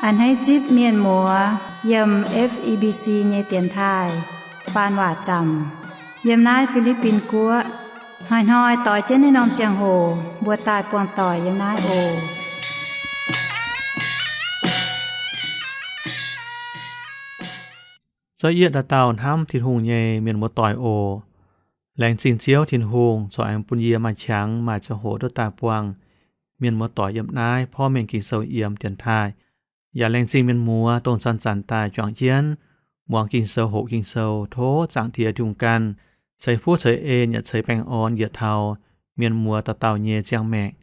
A'hneiv zipv mienh muoz yiem F E B C nyei dienx taaih faan waac zaamc yiem naaiv Fi^li^bin Guoqv. Hnoi-hnoi doix jienv naaiv norm ziangh hoc mbuo daaih buangh doic yiem naaiv oc. Zoi yie dauh dauh hnamv Tin-Hungh nyei mienh muoz-doic oc. Laengz zingh Ziouv Tin-Hungh corc aengx bun yie maaih qangx maaih ziangh hoc duqv daaih buangh mienh muoz-doic yiem naaiv porv mengh Ging-Sou yiem dienx taaih. Yaac laengz zingh mienh muoz dongh zanc-zanc daaih juangc jienv muangx Ging-Sou, hoqc Ging-Sou. Tov Zaangc Diex Tin-Hungh ganh ceix fuqv ceix en yaac ceix baengh orn yietc taux mienh muoz dauh dauh nyei ziangh maengc,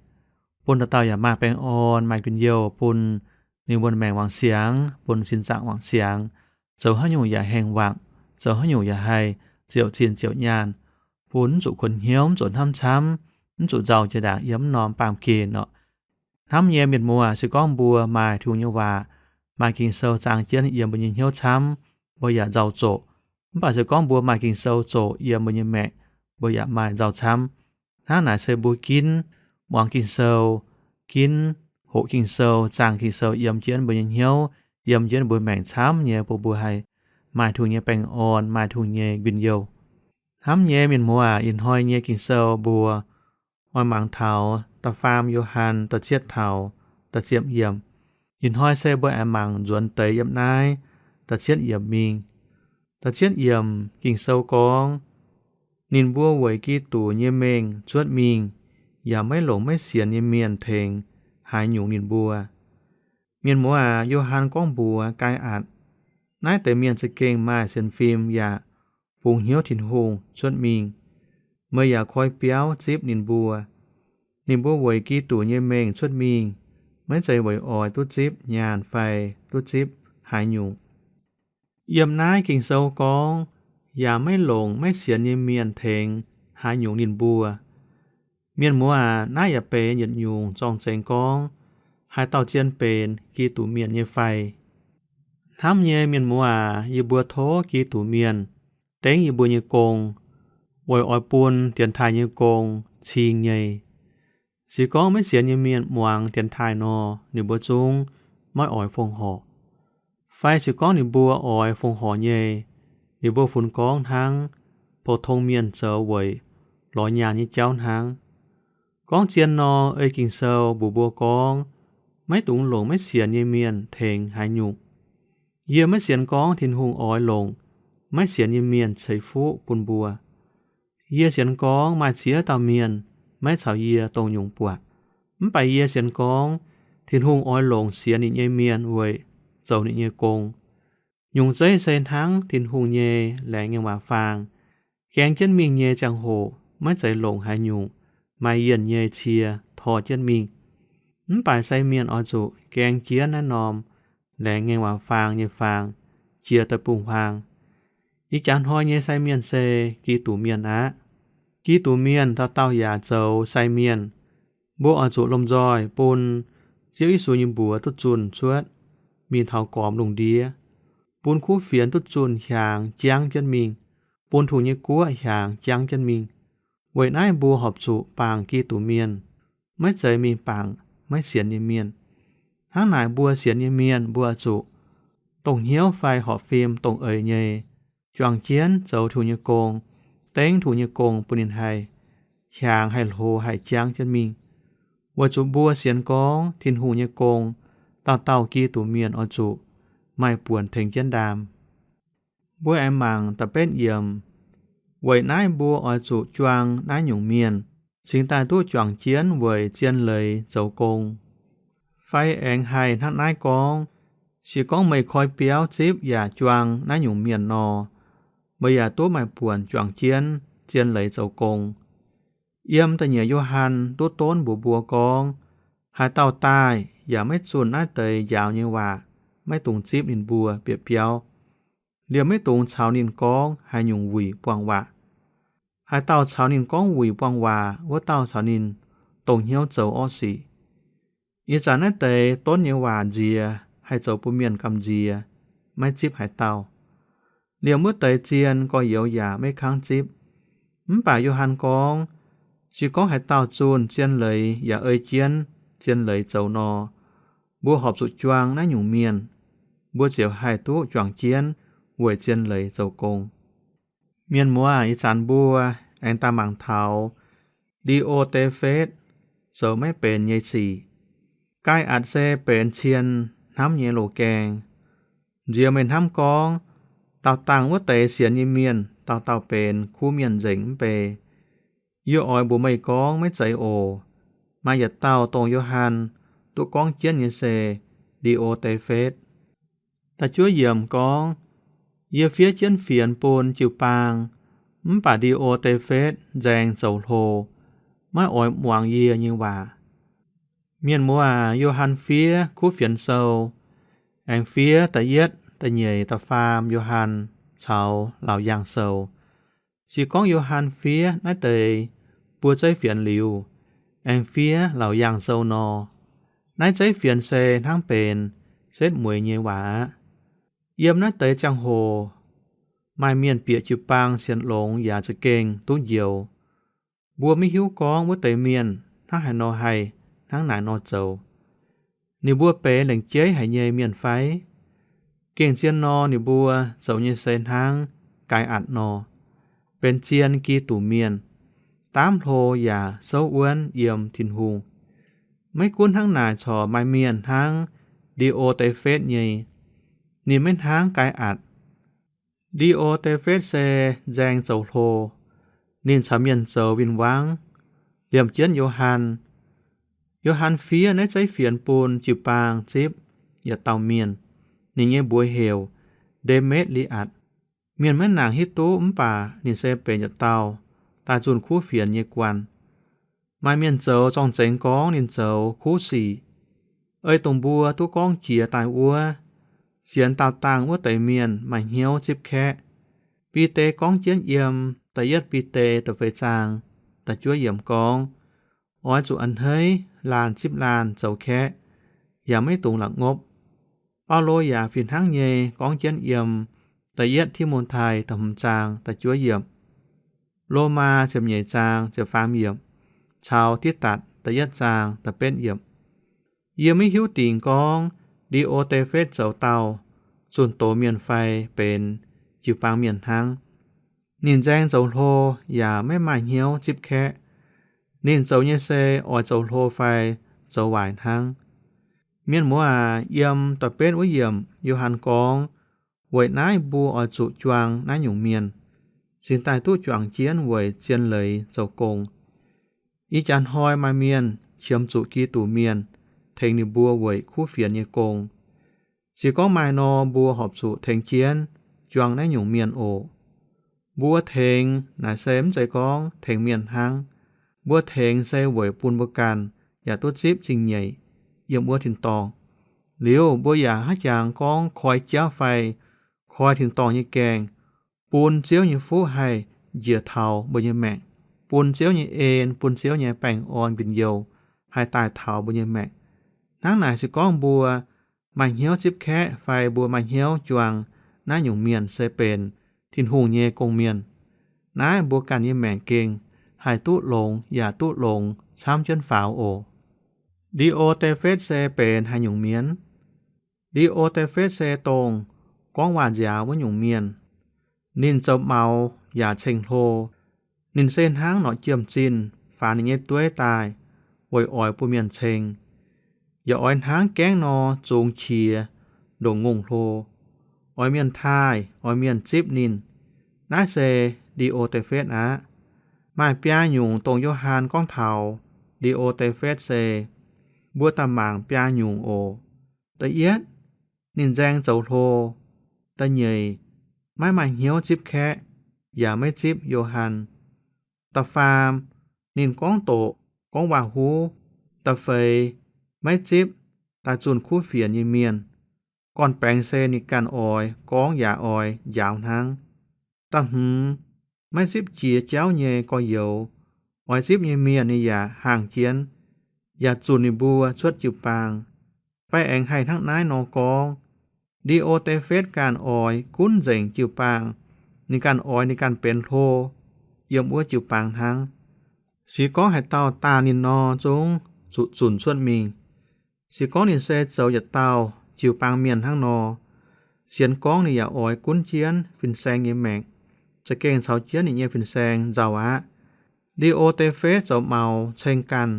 bun dauh dauh yaac maaih baengh orn, maaih njien-youh, bun ninh mbuo maengc wangc siangx, bun sin zaangc wangc siangx, zoux haaix nyungc yaac hengx wangc, zoux haaix nyungc yaac haih ziouc zinh ziouc nyaanh, bun mv zuqc kuonx hnyouv, mv zuqc hnamv camv, mv zuqc nzauh jiex ndaangc yiem mv norm baamh gen orqc. Hnamv nyei mienh muoz, se gorngv mbuo maaih Tin-Hungh nyei waac, maaih Ging-Sou zaang jienv yiem mbuo nyei hnyouv camv, mbuo yaac nzauh zoqc. Mv baac se gorngv mbuo maaih Ging-Sou zoqc yiem mbuo nyei maengc, mbuo yaac maaih nzauh camv. Hnangv naaic se mbuo ginv muangx Ging-Sou, ginv hoqc Ging-Sou, zaang Ging-Sou yiem jienv mbuo nyei hnyouv, yiem jienv mbuo maengc camv nyei, bun mbuo haih maaih Tin-Hungh nyei baengh orn, maaih Tin-Hungh nyei njien-youh. Hnamv nyei mienh muoz aac, ih hnoi nyei Ging-Sou mbuo oix mangc taux da'faam Yo^han da'cietv taux da'ziepc yiemc. Ih hnoi se mbuo aengx mangc nzuonx deix yiem naaiv da'cietv yiemc mingh. Da'cietv yiemc Ging-Sou gorngv, ninh mbuo weic Giduc nyei mengh cuotv mingh, yaac maiv longc maiv sienx nyei mienh tengx haaix nyungc ninh mbuo. Mienh muoz aac, Yo^han gorngv mbuox Gaai^atc, naaiv deix mienh za'gengh maaih sienx fim yaac bungx hnyouv Tin-Hungh cuotv mingh. Meih yaac koi biauv zipv ninh mbuo. Ninh mbuo weic Giduc nyei mengh cuotv mingh, maiv zeiz weic oix duqv zipv nyaanh fai duqv zipv haaix nyungc. Yiem naaiv Ging-Sou gorngv, yaac maiv longc maiv sienx nyei mienh tengx haaix nyungc ninh mbuo. Mienh muoz aac, naaiv yaac benx yietc nyungc zorng-zengx gorngv haaix dauh zien benx Giduc mienh nyei fai. Hnamv nyei mienh muoz aac, yie mbuo tov Giduc mienh dengv yie mbuo nyei gong, weic oix bun dienx taaih nyei gong cing nyei. Se gorngv maiv sienx nyei mienh muangx dienx taaih nor, ninh mbuo zungv maiv oix fongc horc. Fai se gorngv ninh mbuo oix fongc horc nyei, ninh mbuo funx gorngv hnangv pou-tong mienh zoux weic lorz nyaanh nyei jauv hnangv. Gorngv zien nor, ei Ging-Sou mbuox mbuo gorngv, maiv dungx longc maiv sienx nyei mienh tengx haaix nyungc. Yie maiv sienx gorngv Tin-Hungh oix longc maiv sienx nyei mienh ceix fuqv bun mbuo. Yie sienx gorngv maaih ziex dauh mienh maiv caux yie dongh nyungc buatc. Mv baac yie sienx gorngv Tin-Hungh oix longc sienx ninh nyei mienh weic zoux ninh nyei gong. Nyungc zeiv se hnangv Tin-Hungh nyei laengz ngaengc waac faang, gaeng jienv mingh nyei ziangh hoc maiv zeiz longc haaix nyungc maaih yienh nyei cie tor jienv mingh. Mv baac sai mienh oix zuqc gaeng jienv naaiv norm laengz ngaengc waac faang nyei faang jiex deic-bung-huaang. Ih jaax hnoi nyei sai mienh se Giduc mienh aqv. Giduc mienh dauh dauh yaac zoux sai mienh. Mbuo oix zuqc lomh nzoih bun Ziouv Yesu nyei mbuox duqv zunh cuotv mingh taux gormx lungh ndiev, bun kuv fienx duqv zunh hiaangx jangv jienv mingh, bun Tin-Hungh nyei guoqv hiaangx jangv jienv mingh. Weic naaiv mbuo horpc zuqc bangc Giduc mienh, maiv zeiz mingh bangc maiv sienx nyei mienh. Hnangv naaic mbuo sienx nyei mienh mbuo zuqc dongh hnyouv fai horpc fim dongh eix nyei, juangc jienv zoux Tin-Hungh nyei gong, dengv Tin-Hungh nyei gong bun ninh haih hiaangx haih hlo haih jangv jienv mingh. Weic zuqc mbuo sienx gorngv Tin-Hungh nyei gong, dauh dauh Giduc mienh oix zuqc maaih buonc tengx jienv ndaam. Mbuo aengx mangc da'betv yiemc. Weic naaiv mbuo oix zuqc juang naaiv nyungc mienh, cingx daaih duqv juangc jienv weic zien leiz zoux gong. Fai aengx haih hnangv naaiv gorngv, se gorngv meih koi biauv zipv yaac juang naaiv nyungc mienh nor, meih yaac duqv maaih buonc juangc jienv zien leiz zoux gong. Yiem da'nyeic Yo^han duqv donv mbuox mbuo gorngv, haaix dauh daaih yaac maiv zunh naaiv deix njaaux nyei waac, maiv dungx zipv ninh mbuo bieqc biauv. Liemh maiv dungx caux ninh gorngv haaix nyungc wuic buangh waac. Haaix dauh caux ninh gorngv wuic buangh waac, wuov dauh caux ninh dongh hnyouv zoux orqv sic. Ih zanc naaiv deix donv nyei waac nziex haih zoux bun mienh gamh nziex, maiv zipv haaix dauh. Liemh wuov deix zien gorx-youz yaac maiv kangv zipv. Mv baac Yo^han gorngv, se gorngv haaix dauh zunh zien leiz yaac ei jienv zien leiz zoux nor, Mbuo horpc zuqc juang naaiv nyungc mienh, mbuo ziouc haih duqv juangc jienv weic zien leiz zoux gong. Mienh muoz, ih zanc mbuo aengx daaih mangc taux Ndi^o^de^fetv zoux maiv benx nyei sic. Gaai^atc se benx cien hnamv nyei loz-gaeng. Nziex meih hnamv gorngv, daauh dangh wuov deix sienx nyei mienh dauh dauh benx kuv mienh nzengc mv bei. Yie oix mbuox meih gorngv maiv zeiz oc. Maaih yietc dauh dongh Yo^han duqv gorngv jienv nyei se Ndi^o^de^fetv. Da'juov yiemc gorngv, yie fiev jienv fienx bun jiu-baang, mv baac Ndi^o^de^fetv nzaeng zoux hlo, maiv oix muangx yie nyei waac. Mienh muoz aac, Yo^han fiev kuv fienx sou, aengx fiev da'yietv, da'nyeic, da'faam Yo^han caux laauc yaangh sou. Se gorngv Yo^han fiev naaiv deix buo zeiv fienx liuz, aengx fiev laauc yaangh sou nor, naaiv zeiv fienx se hnangv benx setv mueiz nyei waac aqv. Yiem naaiv deix ziangh hoc, maaih mienh bieqc jiu-baang sienx longx yaac za'gengh duqv njoux. Mbuo maiv hiuv gorngv wuov deix mienh hnangv haaix nor haih hnangv naaic nor zoux. Ninh mbuo benx lengc jeiv haic nyei mienh fai? Gengh zien nor, ninh mbuo zoux nyei se hnangv Gaai^atc nor, benx zien Giduc mienh, daamv hlo yaac souv wuonv yiem Tin-Hungh. Maiv gunv hnangv naaic, corc maaih mienh hnangv Ndi^o^de^fetv nyei. Ninh maiv hnangv Gaai^atc. Ndi^o^de^fetv se nzaeng zoux hlo. Ninh caux mienh zoux win-wangv, liemh jienv Yo^han. Yo^han fiev naaiv zeiv fienx bun jiu-baang zipv yietc dauh mienh. Ninh nyei mbuox heuc Nde^metv^li^atc. Mienh maiv nangc hiuv duqv mv baac ninh se benx yietc dauh daaih zunh kuv fienx nyei guanh. Maaih mienh zoux zorng-zengx gorngv ninh zoux kuv sic. Ei dongh mbuo duqv gorngv jiex daaih wuov, sienx daauh dangh wuov deix mienh maaih hnyouv zipv kaeqv. Bide gorngv jienv yiem da'yietv Bide da'feix zaang da'juov yiemc gorngv, oix zuqc a'hneiv laanh zipv laanh zoux kaeqv, yaac maiv dungx la'ngopv. Baulo yaac fih hnangv nyei gorngv jienv yiem da'yietv Ti^mo^tai da'hmz zaang da'juov yiemc, Lomaa ziepc nyeic zaang ziepc faam yiemc, caux Tidatc da'yietv zaang da'betv yiemc. Yie maiv hiuv dingc gorngv Ndi^o^de^fetv zoux dauh zunh doz mienh fai benx jiu-baang mienh hnangv. Ninh nzaeng zoux hlo yaac maiv maaih hnyouv zipv kaeqv. Ninh zoux nyei se oix zoux hlo fai zoux waaic hnangv. Mienh muoz aac, yiem da'betv wuov yiemc Yo^han gorngv, weic naaiv mbuo oix zuqc juang naaiv nyungc mienh, cingx daaih duqv juangc jienv weic zien leiz zoux gong. Ih jaax hnoi maaih mienh qiemx zuqc Giduc mienh tengx ninh mbuo weic kuv fienx nyei gong. Se gorngv maaih nor, mbuo horpc zuqc tengx jienv juang naaiv nyungc mienh oc. Mbuo tengx naaic se mv zeiz gorngv tengx mienh hnangv. Mbuo tengx se weic bun mbuo ganh yaac duqv zipv zingh nyeic yiem wuov tin-dorngh. Liuz mbuo yaac haiz jangx gorngv koi jauv fai koi tin-dorngh nyei gaengh, bun Ziouv nyei fuqv haih njiec taux mbuo nyei maengc, bun Ziouv nyei en, bun Ziouv nyei baengh orn njien-youh haih daaih taux mbuo nyei maengc. Hnangv naaic se gorngv mbuo maaih hnyouv zipv kaeqv fai mbuo maaih hnyouv juang naaiv nyungc mienh se benx Tin-Hungh nyei gong-mienh. Naaiv mbuo ganh nyei maengc gengh haih duqv longx yaac duqv longx camv jienv faaux oc. Ndi^o^de^fetv se benx haaix nyungc mienh? Ndi^o^de^fetv se dongh gorngv waac nziaaux wuov nyungc mienh. Ninh zoux maux yaac ceng-hlo. Ninh se hnangv norqc jiem-zinh faanx ninh nyei dueiv daaih weic oix bun mienh ceng, yaac oix hnangv gaengv nor zungx qiex ndongc ngongh hlo, oix mienh taaih, oix mienh zipv ninh. Naaiv se Ndi^o^de^fetv aqv. Maaih biaa nyungc dongh Yo^han gorngv taux Ndi^o^de^fetv se, mbuo daaih mangc biaa nyungc oc. Da'yietv, ninh nzaeng zoux hlo. Da'nyeic, maiv maaih hnyouv zipv kaeqv, yaac maiv zipv Yo^han. Da'faam, ninh gorngv doqc, gorngv waac-huv. Da'feix, maiv zipv daaih zunh kuv fienx nyei mienh. Gorn-baengx se ninh ganh oix gorngv yaac oix njaaux hnangv. Da'hmz, maiv zipv jiex jauv nyei gorx-youz. Oix zipv nyei mienh ninh yaac hangh jienv, yaac zunc ninh mbuo cuotv jiu-baang. Fai aengx haih hnangv naaiv nor gorngv, Ndi^o^de^fetv ganh oix gunv nzengc jiu-baang. Ninh ganh oix ninh ganh benx hlo yiem wuov jiu-baang hnangv. Se gorngv haaix dauh daanh ninh nor, zungv zuqc zunc cuotv mingh. Se gorngv ninh se zoux yietc dauh jiu-baang mienh hnangv nor, sienx gorngv ninh yaac oix gunv jienv fin-saeng nyei maengc, za'gengh caux jienv ninh nyei fin-saeng nzauh aqv. Ndi^o^de^fetv zoux maux ceng ganh.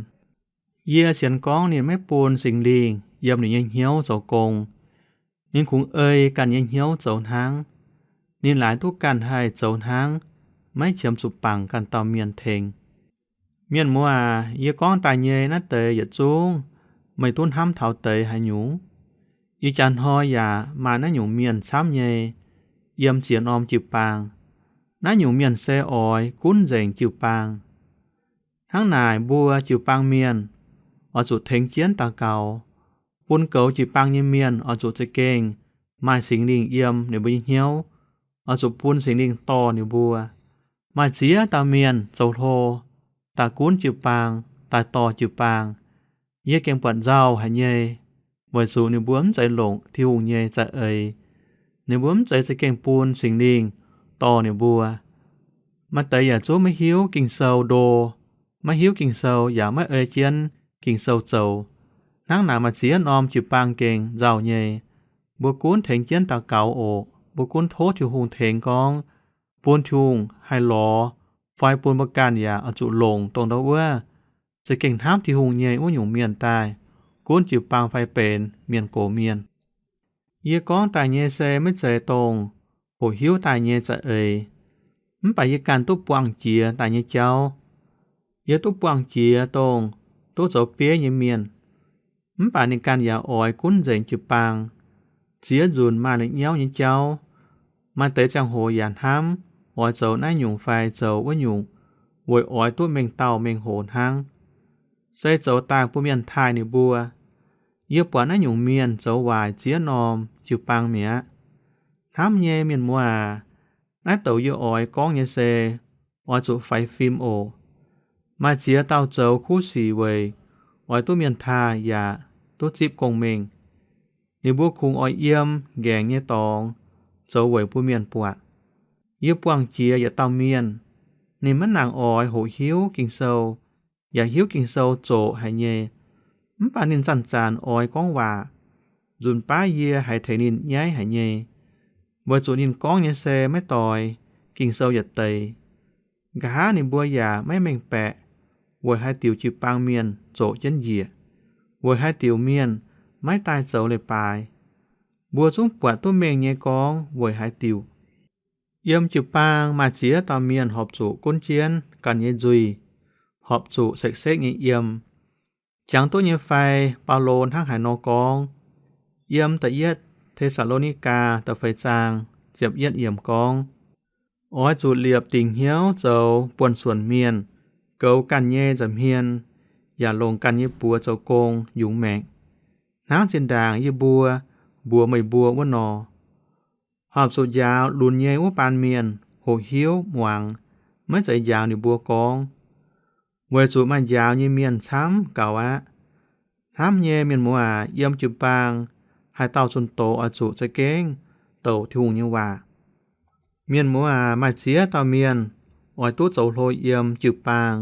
Yie sienx gorngv ninh maiv bun Singx Lingh yiem ninh nyei hnyouv zoux gong. Ninh kungx ei ganh nyei hnyouv zoux hnangv. Ninh laaix duqv ganh haih zoux hnangv, maiv qiemx zuqc bangc ganh dauh mienh tengx. Mienh muoz aac, yie gorngv daaih nyei naaiv deix yietc zungv meih duqv hnamv taux deix haaix nyungc? Ih jaax hnoi yaac maaih naaiv nyungc mienh camv nyei yiem ziex norm jiu-baang. Naaiv nyungc mienh se oix gunv nzengc jiu-baang. Hnangv naaic mbuo jiu-baang mienh oix zuqc tengx jienv daux gaux, bun goux jiu-baang nyei mienh oix zuqc za'gengh maaih Singx Lingh yiem ninh mbuo nyei hnyouv, oix zuqc bun Singx Lingh dorh ninh mbuo. Maaih ziex dauh mienh zoux hlo, daaih gunv jiu-baang, daaih dorh jiu-baang. Yie gengh buatc nzauh haic nyei, weic zuqc ninh mbuo mv zeiz longc Tin-Hungh nyei za'eix. Ninh mbuo mv zeiz za'gengh bun Singx Lingh dorh ninh mbuo. Maaih deix yaac zungv maiv hiuv Ging-Sou ndo, maiv hiuv Ging-Sou yaac maiv ei jienv Ging-Sou zoux. Hnangv naaic maaih ziex norm jiu-baang gengh nzauh nyei. Mbuo gunv tengx jienv daux gaux oc. Mbuo gunv tov Tin-Hungh tengx gorngv, bun Tin-Hungh haih lorz, fai bun mbuo ganh yaac oix zuqc longc dongh ndau wuov za'gengh hnamv Tin-Hungh nyei wuov nyungc mienh daaih gunv jiu-baang fai benx mienh gox mienh. Yie gorngv daaih nyei se maiv zeiz dongh hoqc hiuv daaih nyei za'eix, mv baac yie ganh duqv buangh jiex daaih nyei jauv. Yie duqv buangh jiex dongh duqv zoux bieiv nyei mienh, mv baac ninh ganh yaac oix gunv nzengc jiu-baang. Ziex nzunc maaih la'nyauv nyei jauv. Maaih deix ziangh hoc yaac hnamv oix zoux naaiv nyungc fai zoux wuov nyungc, weic oix duqv mengh dauh mengh hoc hnangv. Se zoux daaih bun mienh taaih ninh mbuo. Yie buatc naaiv nyungc mienh zoux waaic ziex norm jiu-baang mi'aqv. Hnamv nyei mienh muoz aac, naaiv douc yie oix gorngv nyei se oix zuqc faix fim oc. Maaih ziex dauh zoux kuv sic weic oix duqv mienh taaih yaac duqv zipv gong-mengh. Ninh mbuo kungx oix yiem ngaengc nyei dorngx zoux weic bun mienh buatc. Yie buangh jiex yietc dauh mienh, ninh maiv nangc oix hoqc hiuv Ging-Sou, yaac hiuv Ging-Sou zoqc haic nyei. Mv baac ninh zanc-zanc oix gorngv waac, nzunc baav yie haiz tengx ninh nyaiv haic nyei, weic zuqc ninh gorngv nyei se maiv doix Ging-Sou yietc deix. Nqa'haav ninh mbuo yaac maiv mengh baeqc weic haaix diuc jiu-baang mienh zoqc jienv njiec, weic haaix diuc mienh maiv daaih zoux leiz-baaix. Mbuo zungv buatc duqv mengh nyei gorngv weic haaix diuc. Yiem jiu-baang maaih ziex dauh mienh horpc zuqc gunv jienv ganh nyei nzuih, horpc zuqc sekv-sekv nyei yiem. Jangx duqv nyei fai? Baulo hnangv haaix nor gorngv? Yiem da'yietv Te^saa^lo^ni^gaa da'feix zaang ziepc yietv yiemc gorngv, oix zuqc liepc dingc hnyouv zoux buonv-suonc mienh, goux ganh nyei nza'hmien, yaac longc ganh nyei buoz zoux gong yungz maengc, hnangv zinh ndaangc yie mbuo mbuox meih mbuo wuov nor. Horpc zuqc njaaux lunx nyei wuov baan mienh hoqc hiuv muangx, maiv zeiz njaaux ninh mbuo gorngv, weic zuqc maaih njaaux nyei mienh camv gaux aqv. Hnamv nyei mienh muoz aac, yiem jiu-baang haaix dauh zunh doz oix zuqc za'gengh douc Tin-Hungh nyei waac. Mienh muoz aac, maaih ziex dauh mienh oix duqv zoux hlo yiem jiu-baang.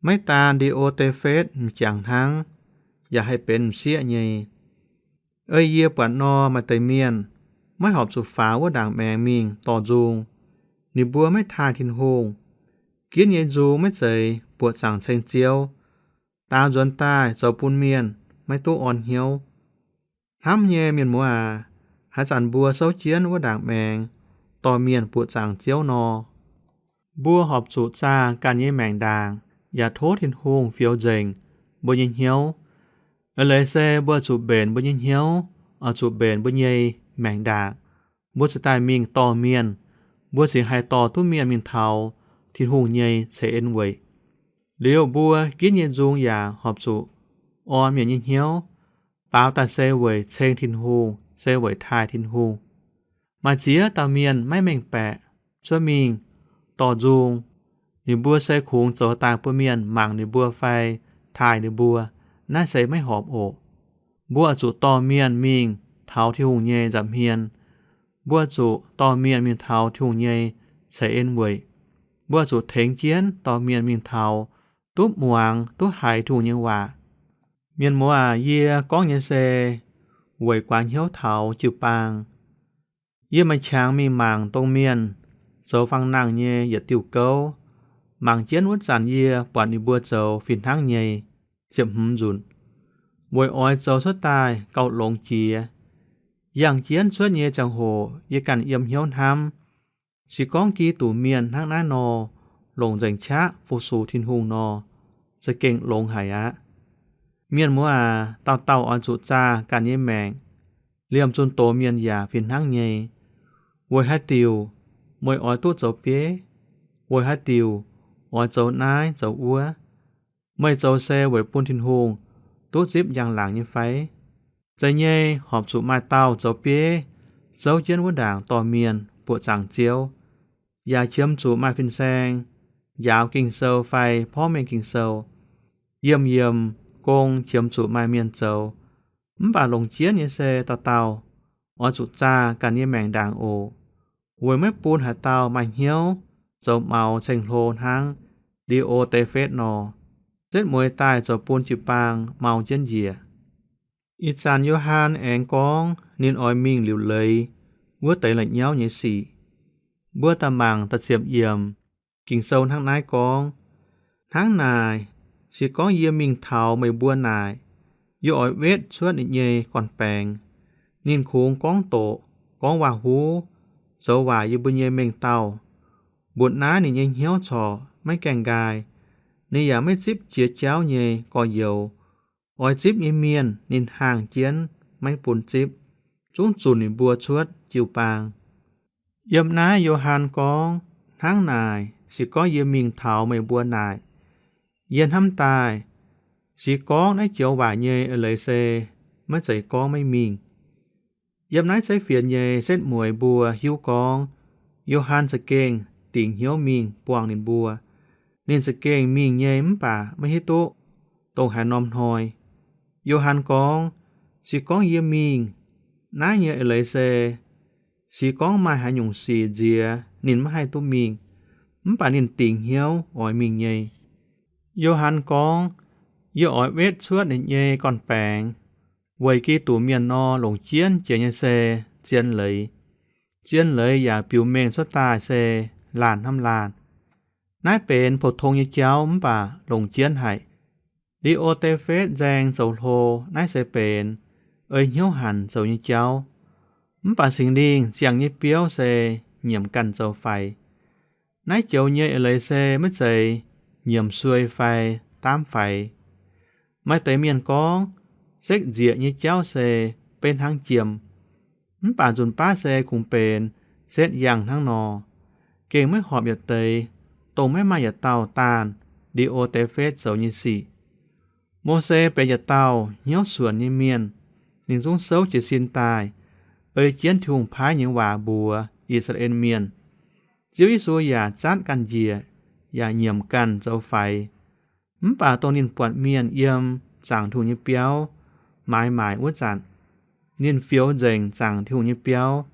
Maiv daan Ndi^o^de^fetv m'jangc hnangv, yaac haih benx m'sieqv nyei. Ei yie buatc nor, maaih deix mienh maiv horpc zuqc faaux wuov ndaangc maengx mingh dorh nzung. Ninh mbuo maiv taaih Tin-Hungh. Ginv nyei nzung maiv zeiz buoqc zaangc ceng Ziouv. Daaux nzuonx daaih zoux bun mienh maiv duqv orn hnyouv. Hnamv nyei mienh muoz aac, haaix zanc mbuo souv jienv wuov ndaangc maengx dorh mienh buoqc zaangc Ziouv nor, mbuo horpc zuqc zaah ganh nyei maengc ndaangc, yaac tov Tin-Hungh fioux nzengc mbuo nyei hnyouv. Eix leiz se mbuo oix zuqc mbenc mbuo nyei hnyouv, oix zuqc mbenc mbuo nyei maengc ndaangc. Mbuo cingx daaih mingh dorh mienh, mbuo cingx haih dorh duqv mienh mingh taux Tin-Hungh nyei ceix en weic. Liuz mbuo ginv nyei nzung yaac horpc zuqc orn mienh nyei hnyouv, baaux daaih se weic ceng Tin-Hungh, se weic taaih Tin-Hungh. Maaih ziex dauh mienh maiv mengh baeqc, cuotv mingh dorh nzung. Ninh mbuo se kungx zoux daaih bun mienh mangc ninh mbuo fai taaih ninh mbuo. Naaiv se maiv horpc oc. Mbuo oix zuqc dorh mienh mingh taux Tin-Hungh nyei nza'hmien. Mbuo oix zuqc dorh mienh mingh taux Tin-Hungh nyei ceix en weic. Mbuo oix zuqc tengx jienv dorh mienh mingh taux duqv muangx, duqv haiz Tin-Hungh nyei waac. Mienh muoz aac, yie gorngv nyei se weic guaax hnyouv taux jiu-baang. Yie maaih qangx mingh mangc dongh mienh zoux fang nangh nyei yietc diuh gouv. Mangc jienv wuov zanc yie buatc ninh mbuo zoux fih hnangv nyei. Ziepc hmz nzunc, weic oix zoux cuotv daaih gauh longx jiex. Yangh jienv cuotv nyei ziangh hoc yie ganh yiem hnyouv hnamv, se gorngv Giduc Mienh hnangv naaiv nor longc nzengc qaqv fu-sux Tin-Hungh nor, za'gengh longx haic aqv. Mienh muoz aac, dauh dauh oix zuqc zaah ganh nyei maengc, liemh zunh doz mienh yaac fih hnangv nyei. Weic haaix diuc meih oix duqv zoux bieiv? Weic haaix diuc oix zoux naaiv zoux wuov? Meih zoux se weic bun Tin-Hungh duqv zipv njang-laangc nyei fai? Zeiz nyei horpc zuqc maaih dauh zoux bieiv zouv jienv wuov ndaangc dorh mienh buoqc zaangc Ziouv, yaac qiemx zuqc maaih fin-saeng njaaux Ging-Sou fai porv mengh Ging-Sou. Yiemh yiemc gong qiemx zuqc maaih mienh zoux. Mv baac longc jienv nyei se dauh dauh oix zuqc zaah ganh nyei maengc ndaangc oc, weic maiv bun haaix dauh maaih hnyouv zoux maux ceng-hlo hnangv Ndi^o^de^fetv nor, setv mueiz daaih zoux bun jiu-baang mau jienv njiec. Ih zanc Yo^han aengx gorngv ninh oix mingh liuc leiz wuov deix la'nyauv nyei sic. Mbuo daaih mangc da'ziepc yiemc. Ging-Sou hnangv naaiv gorngv, Hnangv naaic, se gorngv yie mingh taux meih mbuo naaic, yie oix wetv cuotv ninh nyei gorn-baengx. Ninh kungx gorngv doqc, gorngv waac-huv, zoux waaic yie mbuo nyei mengh dauh. Mbuoqc naaiv ninh nyei hnyouv corc maiv gaengh nqaai. Ninh yaac maiv zipv jiex jauv nyei gorx-youz. Oix zipv nyei mienh ninh hnaangx jienv maiv bun zipv, zungv zunc ninh mbuo cuotv jiu-baang. Yiem naaiv Yo^han gorngv, Hnangv naaic, se gorngv yie mingh taux meih mbuo naaic, yie hnamv daaih, se gorngv naaiv joux waac nyei eix leiz se maiv zeiz gorngv maiv mingh. Yiem naaiv zeiv fienx nyei setv mueiz mbuo hiuv gorngv Yo^han za'gengh dingc hnyouv mingh buangh ninh mbuo. Ninh za'gengh mingh nyei mv baac maiv hiuv duqv dongh haaix norm hnoi. Yo^han gorngv, Se gorngv yie mingh, naaiv nyei eix leiz se, se gorngv maaih haaix nyungc sic nziex ninh maiv haih duqv mingh, mv baac ninh dingc hnyouv oix mingh nyei. Yo^han gorngv, Yie oix wetv cuotv ninh nyei gorn-baengx. Weic Giduc Mienh nor longc jienv jiex nyei se zien leiz. Zien leiz yaac biux mengh cuotv daaih se laanh hnamv laanh. Naaiv benx pou-tong nyei jauv mv baac longc jienv haic. Ndi^o^de^fetv nzaeng zoux hlo, naaiv se benx ei hnyouv hanc zoux nyei jauv. Mv baac Singx Lingh ziangh nyei biouv se nyiemc ganh zoux faix. Naaiv joux nyei eix leiz se maiv zeiz nyiemc suei fai daamv faix. Maaih deix mienh gorngv, sekv nzieqc nyei jauv se beiv hnangv jiem. Mv baac nzunc baav se kungx benx setv yangh hnangv nor. Gengh maiv horpc yietc deix, dongh maiv maaih yietc dauh daanh Ndi^o^de^fetv zoux nyei sic. Mose benx yietc dauh hnyouv suonc nyei mienh. Ninh zungv souv jiez sin daaih, ei jienv Tin-Hungh paaiv nyei waac mbuox I^saa^laa^en Mienh. Ziouv Yesu yaac zatv ganh njiec, yaac nyiemc ganh zoux faix. Mv baac dongh ninh buatc mienh yiem zaangc Tin-Hungh nyei biauv maaiz maaic wuov zanc, ninh fioux nzengc zaangc Tin-Hungh nyei biauv.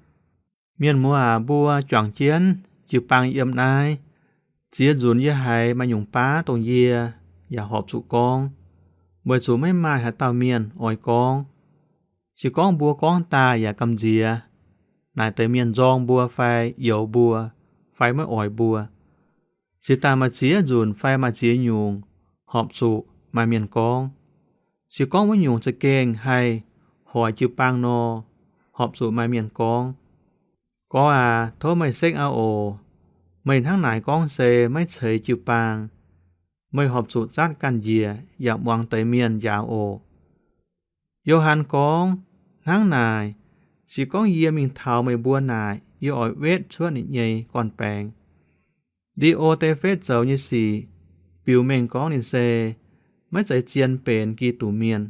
Mienh muoz aac, mbuo juangc jienv jiu-baang yiem naaiv, ziex nzunc yie haiz maaih nyungc baav dongh yie yaac horpc zuqc gorngv, weic zuqc maiv maaih haaix dauh mienh oix gorngv. Se gorngv mbuo gorngv daaih yaac gamh nziex, naaic deix mienh nzorng mbuo fai youx mbuo, fai maiv oix mbuo. Zinh daaih maaih ziex nzunc fai maaih ziex nyungc horpc zuqc maaih mienh gorngv. Se gorngv wuov nyungc za'gengh haih hoic jiu-baang nor, horpc zuqc maaih mienh gorngv, Gorx aac, tov meih sekv aqv oc. Meih hnangv naaic gorngv se maiv ceix jiu-baang. Meih horpc zuqc zatv ganh njiec yaac muangx deix mienh njaaux oc. Yo^han gorngv, Hnangv naaic, se gorngv yie mingh taux meih mbuo naaic, yie oix wetv cuotv ninh nyei gorn-baengx. Ndi^o^de^fetv zoux nyei sic biux mengh gorngv ninh se maiv zeiz zien benx Giduc Mienh,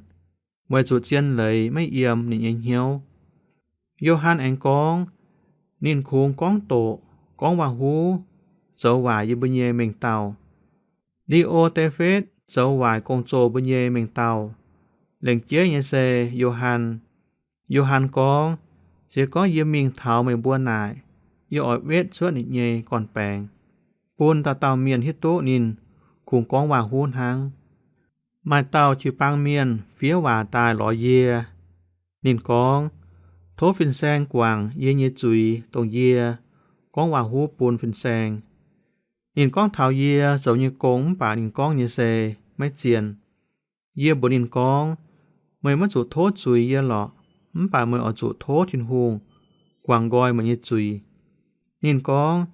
weic zuqc zien leiz maiv yiem ninh nyei hnyouv. Yo^han aengx gorngv, Ninh kungx gorngv doqc, gorngv waac-huv, zoux waaic yie mbuo nyei mengh dauh. Ndi^o^de^fetv zoux waaic gong-zoh mbuo nyei mengh dauh. Lengc jeiv nyei se Yo^han. Yo^han gorngv, Se gorngv yie mingh taux meih mbuo naaic, yie oix wetv cuotv ninh nyei gorn-baengx, bun dauh dauh mienh hiuv duqv ninh kungx gorngv waac-huv hnangv. Maaih dauh jiu-baang mienh fiev waac daaih lorz yie. Ninh gorngv, Tov fin-saeng guangc yie nyei zuiz, dongh yie gorngv waac-huv bun fin-saeng. Ninh gorngv taux yie zoux nyei gong mv baac ninh gorngv nyei se maiv zienh. Yie mbuox ninh gorngv, Meih maiv zuqc tov zuiz yie lorqc, mv baac meih oix zuqc tov Tin-Hungh guangc nqoi meih nyei zuiz. Ninh gorngv,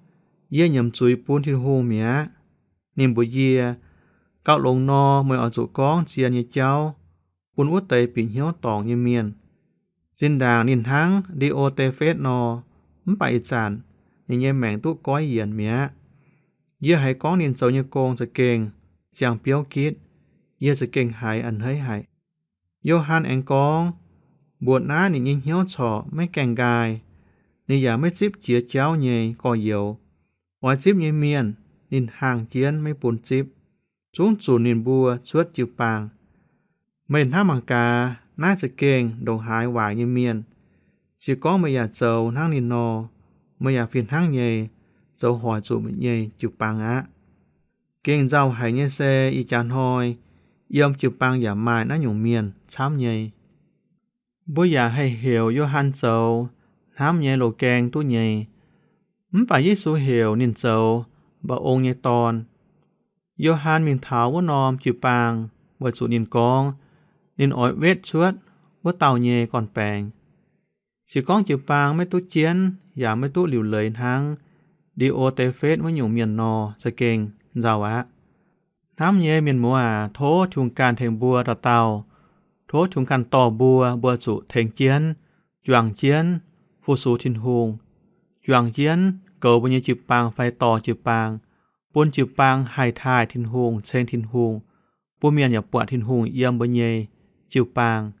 Yie nyiemc zuiz bun Tin-Hungh mi'aqv. Ninh mbuox yie, Gauh longx nor, meih oix zuqc gorngv zien nyei jauv bun wuov deix bieqc hnyouv dorngc nyei mienh. Zinh ndaangc ninh hnangv Ndi^o^de^fetv nor, mv baac ih zanc ninh nyei maengc duqv goiv yienc mi'aqv. Yie haiz gorngv ninh zoux nyei gong za'gengh ziangh biouv gitv. Yie za'gengh haiz a'hneiv haic. Yo^han aengx gorngv, Mbuoqc naaiv ninh nyei hnyouv corc maiv gaengh nqaai. Ninh yaac maiv zipv jiex jauv nyei gorx-youz. Oix zipv nyei mienh ninh hnaangx jienv maiv bun zipv, zungv zunc ninh mbuo cuotv jiu-baang. Meih hnamv mangc gaax, naaiv za'gengh ndongc haaix waaic nyei mienh. Se gorngv meih yaac zoux hnangv ninh nor, meih yaac fih hnangv nyei zoux hoic zuqc meih nyei jiu-baang aqv. Gengh nzauh haic nyei se ih jaax hnoi yiem jiu-baang yaac maaih naaiv nyungc mienh camv nyei. Mbuo yaac haih heuc Yo^han zoux hnamv nyei loz-gaeng duqv nyei. Mv baac Yesu heuc ninh zoux mba'ong nyei dorn. Yo^han mingh taux wuov norm jiu-baang weic zuqc ninh gorngv ninh oix wetv cuotv wuov dauh nyei gorn-baengx. Se gorngv jiu-baang maiv duqv jienv yaac maiv duqv liuc leiz hnangv Ndi^o^de^fetv wuov nyungc mienh nor, za'gengh nzauh aqv. Hnamv nyei mienh muoz aac, tov Tin-Hungh ganh tengx mbuo dauh dauh. Tov Tin-Hungh ganh dorh mbuo, mbuo zuqc tengx jienv, juangc jienv fu-sux Tin-Hungh, juangc jienv goux mbuo nyei jiu-baang fai dorh jiu-baang, bun jiu-baang haih taaih Tin-Hungh, ceng Tin-Hungh, bun mienh yaac buatc Tin-Hungh yiem mbuo nyei jiu-baang.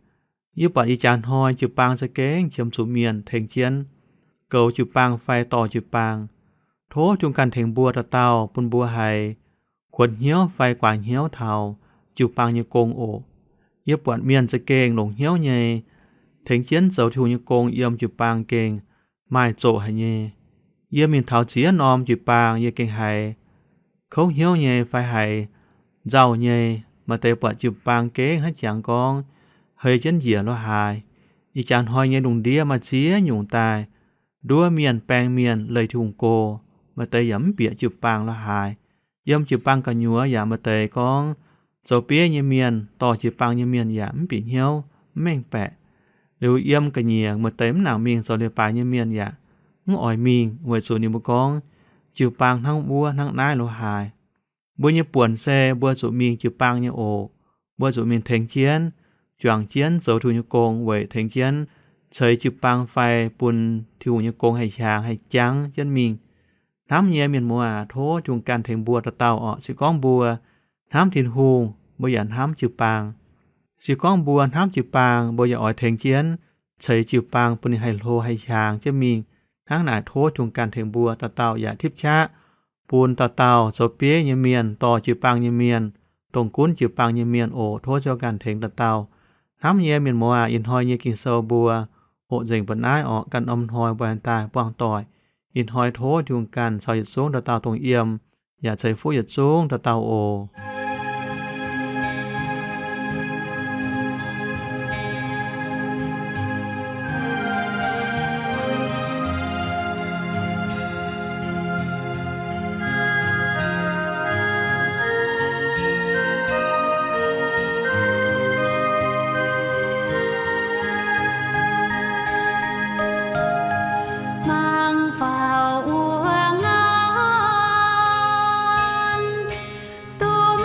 Yie buatc ih jaax hnoi jiu-baang za'gengh qiemx zuqc mienh tengx jienv goux jiu-baang fai dorh jiu-baang. Tov Tin-Hungh ganh tengx mbuo dauh dauh, bun mbuo haiz kuonx hnyouv fai guaax hnyouv taux jiu-baang nyei gong oc. Yie buatc mienh za'gengh longc hnyouv nyei tengx jienv zoux Tin-Hungh nyei gong yiem jiu-baang gengh maaih zoqc haic nyei. Yie mingh taux ziex norm jiu-baang yie gengh haiz kouv hnyouv nyei fai haiz nzauh nyei. Maaih deix buatc jiu-baang gengh hnangv jangx gorngv hei jienv njiec lo haaix. Ih jaax hnoi nyei lungh ndiev maaih ziex nyungc daaih nduov mienh, baeng mienh, leih Tin-Hungh go. Maaih deix yaac mv bieqc jiu-baang lo haaix. Yiem jiu-baang gu'nyuoz yaac maaih deix gorngv zoux bieiv nyei mienh dorh jiu-baang nyei mienh yaac mv bieqc hnyouv, mv mengh baeqc. Liuz yiem ga'nyiec maaih deix mv nangc mingh zoux leiz-baaix nyei mienh yaac mv oix mingh weic zuqc ninh mbuo gorngv jiu-baang hnangv wuov hnangv naaiv lo haaix. Mbuo nyei buonc se mbuo zuqc mingh jiu-baang nyei oc. Mbuo zuqc mingh tengx jienv, juangc jienv zoux Tin-Hungh nyei gong weic tengx jienv ceix jiu-baang fai bun Tin-Hungh nyei gong haih hiaangx haih jangv jienv mingh. Hnamv nyei mienh muoz aac, tov Tin-Hungh ganh tengx mbuo dauh dauh oc. Se gorngv mbuo hnamv Tin-Hungh, mbuo yaac hnamv jiu-baang. Se gorngv mbuo hnamv jiu-baang, mbuo yaac oix tengx jienv ceix jiu-baang bun ninh haih hlo haih hiaangx jienv mingh. Hnangv naaic tov Tin-Hungh ganh tengx mbuo dauh dauh yaac tipv qaqv bun dauh dauh zoux bieiv nyei mienh, dorh jiu-baang nyei mienh, dongh gunv jiu-baang nyei mienh oc. Tov Ziouv ganh tengx dauh dauh. Hnamv nyei mienh muoz aac, ih hnoi nyei Ging-Sou mbuo oc nzengc mbuo naaiv oc. Ganh norm hnoi mbuo aengx daaih buangh doic. Ih hnoi tov Tin-Hungh ganh caux yietc zungv dauh dauh dongh yiem, yaac ceix fuqv yietc zungv dauh dauh oc. Mangc faaux wuov ngaam, dum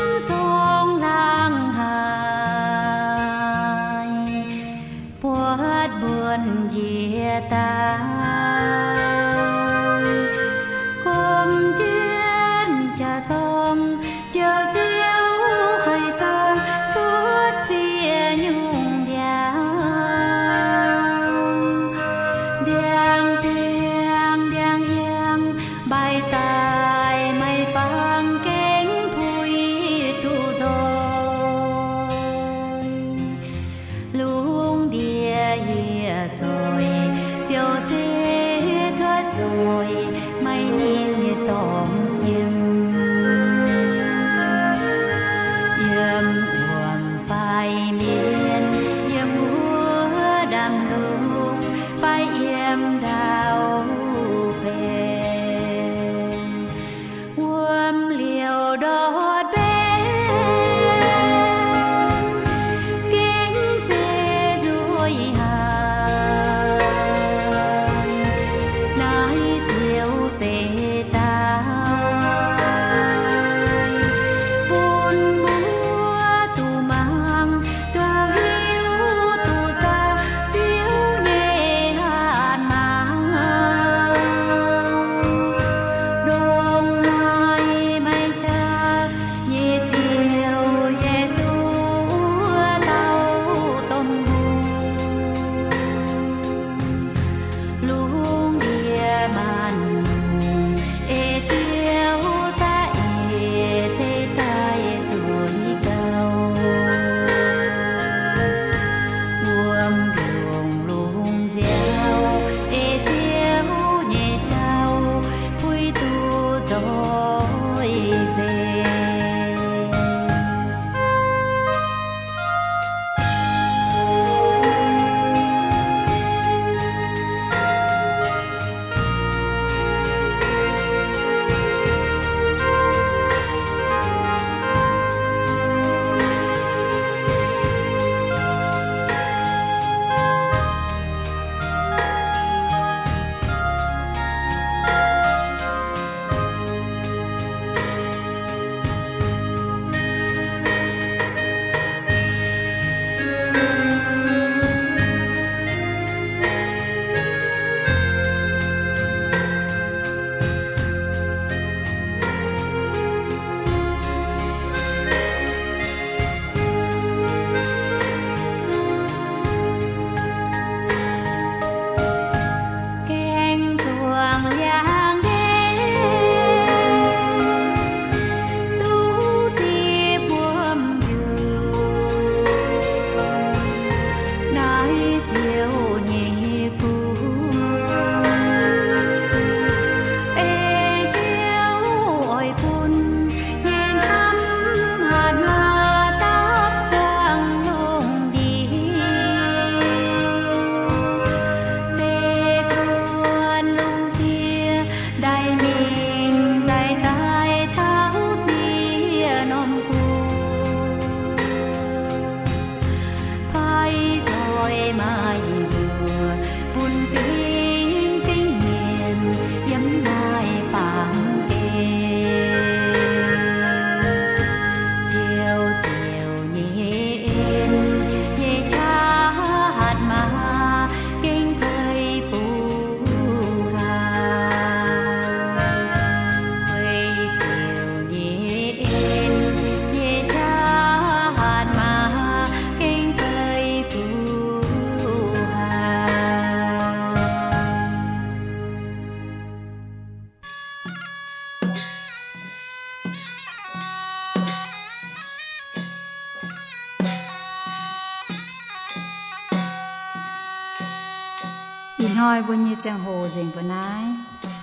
Hnoi mbuo nyei ziangh hoc nzengc mbuo naaiv.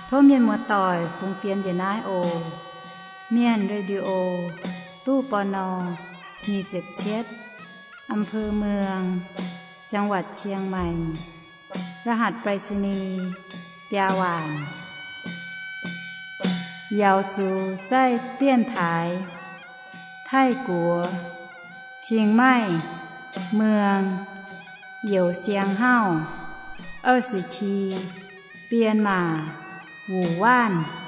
Tov mienh muoz-doic fungx fienx njiec naaiv oc. Mienh Radio, ตู้ ปณ. nyic ziepc cietv, อำเภอเมือง จังหวัดเชียงใหม่ รหัสไปรษณีย์ biaa waanc. Yaux zuqc zaih dienv taaix Taiv-Guoqv, Cing Maih, Mueng, Youz Siang Hauv, 二十七, Bienh Maac, Wuc Waanv.